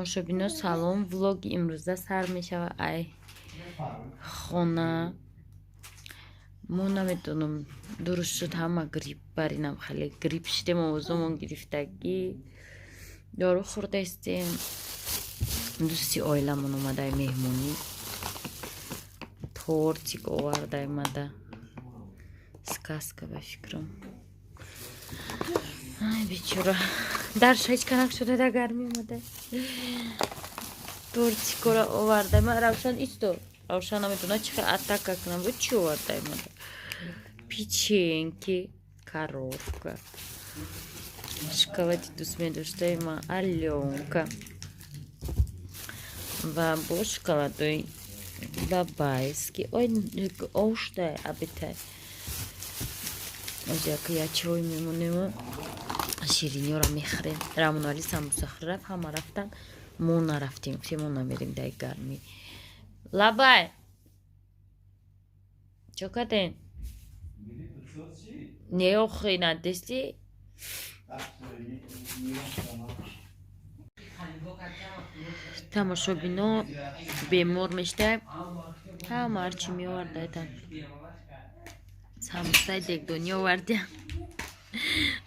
Тамошобино, салом. Влоги имрӯза сар мешава ай хона. Мо намедонам, дуруст шуд, ҳама грипп баринам, хеле грипп шидем, овозумон гирифтагӣ, дору хӯрдаистем. Дӯсти оиламон омадай меҳмонӣ, тортик овардай мада, сказка ба фикрам. Ай, бечора, дарша ҳеҷ канак шуда, дар гармӣ омада, тортикора овардай ма. Равшан исто, Равшан наметона чӣ хел атака кунам. Бо чӣ овардай мада? Печеньки, коровка, шоколади дӯст медоштаи ма, Алёнка, ва бо шоколадои бабайский. Ой, оштай абитай. Озяка я чой мемонему, ширинёро мехӯрем. Рамонали самбусахӯр рафт, ҳама рафтан, мо нарафтем, гуфтем, мо намерем дар гармӣ. Лабай, чо кардем? Не, охи, надести. Тамошобино, бемор мештай, ҳама ҳарчи меовардайтан. Самбусаи дегдонӣ овардиам,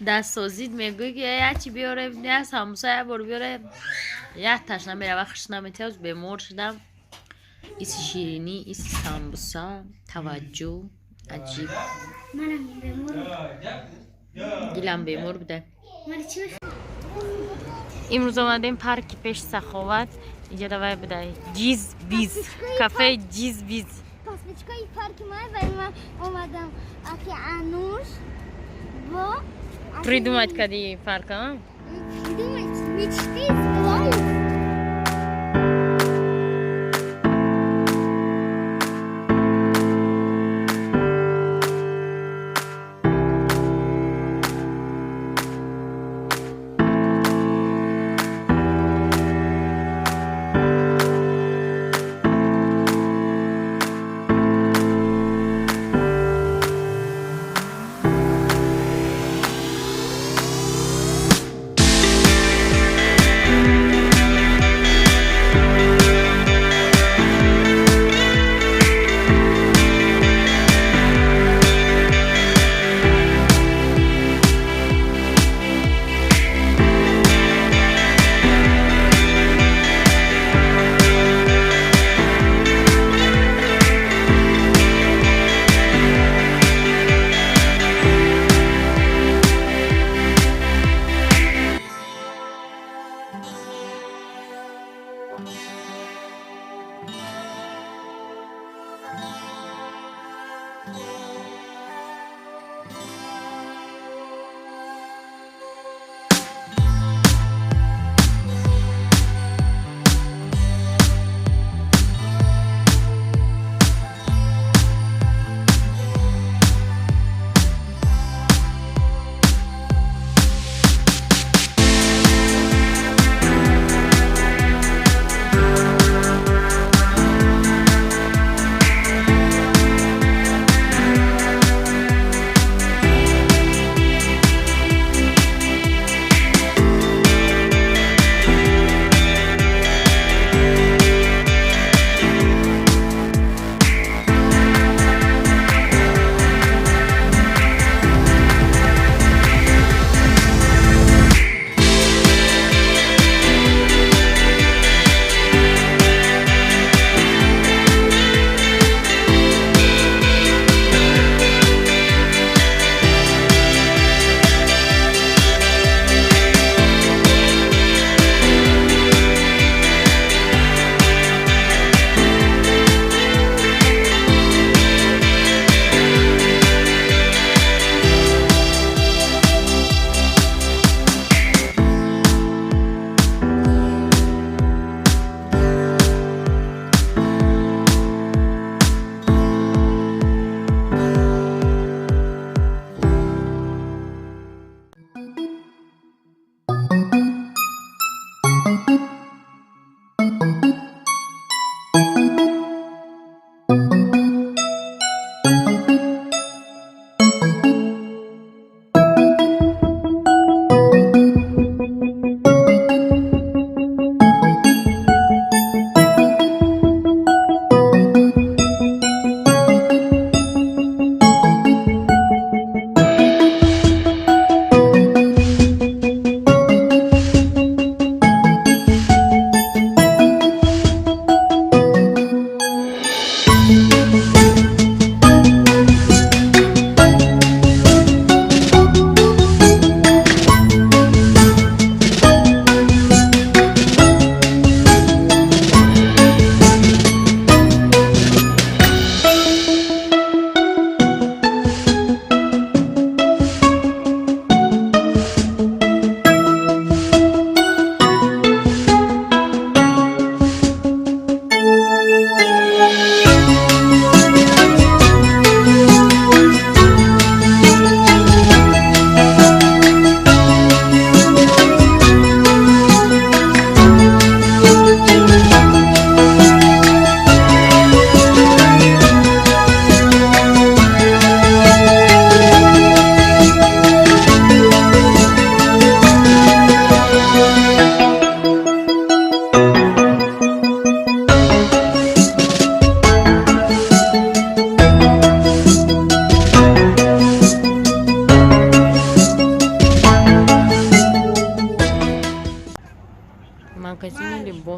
дастсозид. Мегӯй, ки ячи биёрем, я самбуса я бор биёрем, як таш намерава, хуш наметиҳад. Бемор шудам, иси ширинӣ, иси самбуса, таваҷҷӯҳ, аҷиб. Дилам бемор буда. Имрӯз омадем парки пеши Саховат. Иҷа давай буда, ҷиз биз, кафеи ҷиз биз. Пасмичкаи парки ма, вали ман омадам аки Ануш бо Придумать кади парк, а? Придумать мечты сбываются.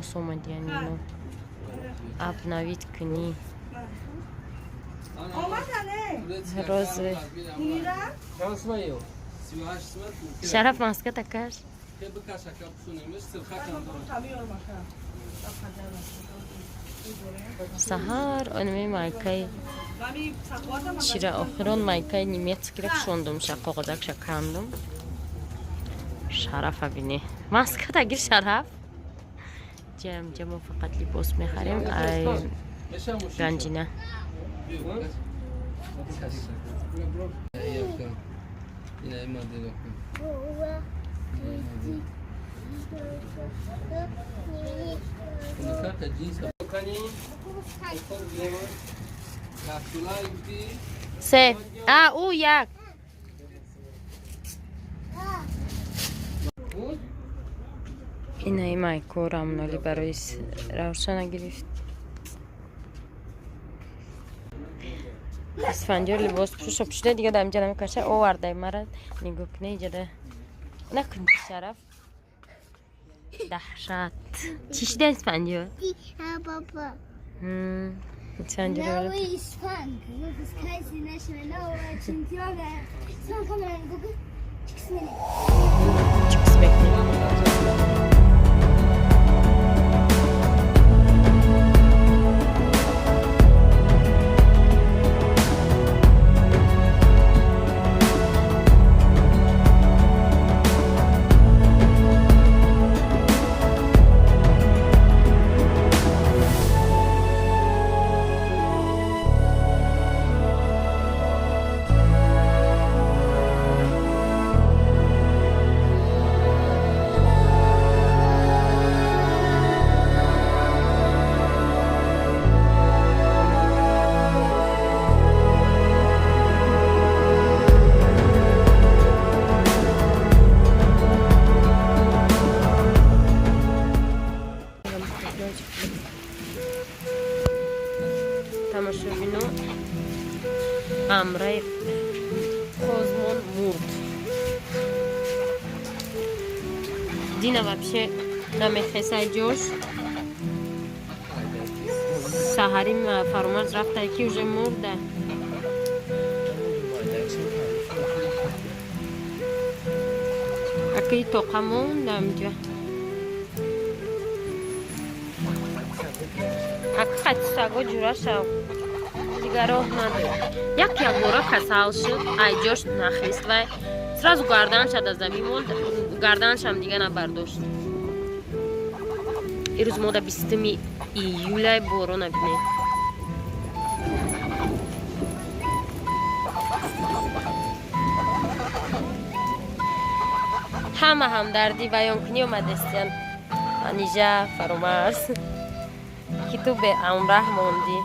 Илтимос, омадиян ино обновить кунӣ. Розы. Шараф, маска такаш. Саҳар онами майкаи чира, охирон майкаи немецкира пӯшондум, ша коғозакша кандум. Шарафа бине, маска тагир, Шараф. Ҷам ҷамо фақат либос мехарем, ай Ганҷина. Се, а ӯ як. Инаи майко рамноли барои Равшана гирифт. Исфандиёр либос пӯша пӯшида, дига дар инҷа намекаша. Овардай мара, нигоҳ куне, иҷада накун, Шараф, даҳшат. Чӣ шида, Исфандиёр? Исфандиёр. Чикс мекунем. Тамошобино, амраи қозмон мурд. Дина вообще намехесай ҷош. Саҳари Фарумарз рафтай, ки уже мурда. Аки тоқа монда амҷа. Аки хати саго ҷура шав, дигар роҳ надорад. Як якбора касал шуд, ай ҷош нахест, вай сразу гарданша да замин монд, гарданшам дига набардошт. Ирӯз мода 20-уми июлай, борона бинед. Ҳама ҳамдардӣ баёнкунӣ омадестиян. Манижа, Фарумарз, ки ту беамраҳ мондӣ.